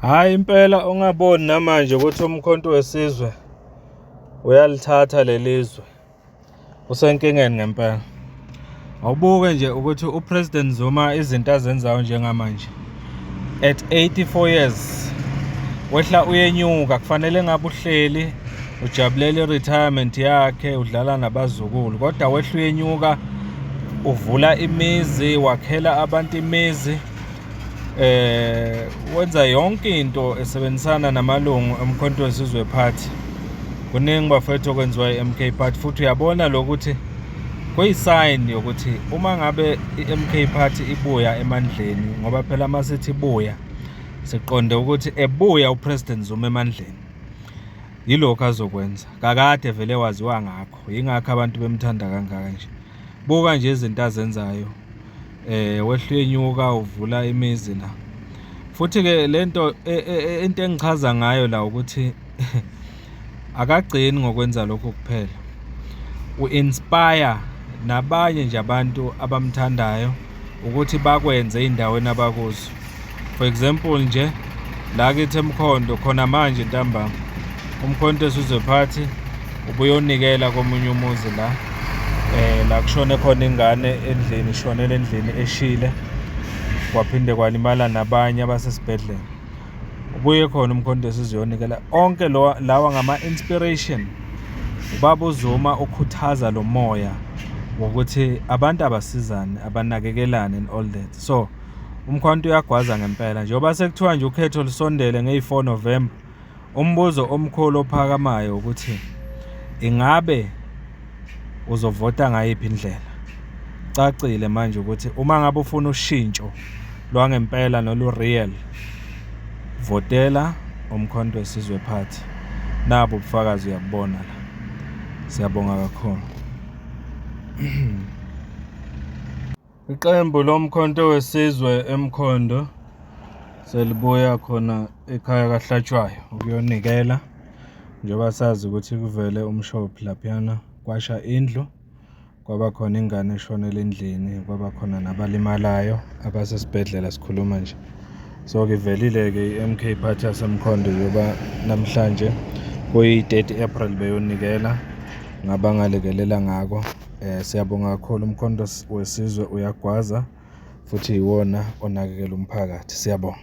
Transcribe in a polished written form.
Hhayi impela ungaboni namanje ukuthi uMkhonto weSizwe uyalithatha leli zwe, usenkingeni ngempela. Awubuke nje ukuthi u-President Zuma izinto azenzayo njengamanje at 84 years wehla uyenyuka, kufanele ngabe uhleli ujabulela i-retirement yakhe, udlala nabazukulu, kodwa wehla uyenyuka, uvula imizi, wakhela abantu imizi, wenza yonke into esebenzisana namalungu oMkhonto weSizwe Party. Kuningi bafethu okwenziwa i-M_K Party, futhi uyabona lokuthi kuyi-sign yokuthi uma ngabe i-M_K Party ibuya emandleni, ngoba phela uma sithi ibuya siqonde ukuthi ebuya u-President Zuma emandleni, yilokhu azokwenza. Kakade vele waziwa ngakho, yingakho abantu bemthanda kangaka nje. Buka nje izinto azenzayo, wehla uyenyuka, uvula imizi la. Futhi-ke le nto into engichaza ngayo la ukuthi akagcini ngokwenza lokhu kuphela, u-inspire nabanye nje abantu abamthandayo ukuthi bakwenze ey'ndaweni abakuzo. For example nje la kithi eMkhondo khona manje ntambama uMkhonto weSizwe Party ubuyonikela komunye umuzi la, la kushone khona ingane endlini, ishonele endlini eshile, kwaphinde kwalimala nabanye abasesibhedlela. Ubuye khona uMkhonto weSizwe uyonikela. Onke lawa ngama-inspiration. Ubaba uZuma ukhuthaza lo moya wokuthi abantu abasizane, abanakekelane and all that. So uMkhonto uyagwaza ngempela. Njengoba sekuthiwa nje ukhetho lusondele ngeyi-4 November, umbuzo omkhulu ophakamayo ukuthi ingabe uzovota ngayiphi indlela? Cacile manje ukuthi uma ngabe ufuna ushintsho lwangempela nolu-real, votela uMkhonto weSizwe Party. Nabu ubufakazi uyabubona la. Siyabonga kakhulu. Iqembu loMkhonto weSizwe eMkhondo selibuya khona ekhaya kaHlatshwayo ukuyonikela, njengoba sazi ukuthi kuvele umshophi laphayana kwasha indlu, kwaba khona ingane eshonele endlini, kwaba khona nabalimalayo abasesibhedlela sikhuluma nje. So-ke ivelile-ke i-M_K Party yaseMkhondo njengoba namhlanje kuyi-30 April beyonikela ngabangalekelela ngako. Siyabonga kakhulu, uMkhonto weSizwe uyagwaza futhi yiwona onakekela umphakathi. Siyabonga.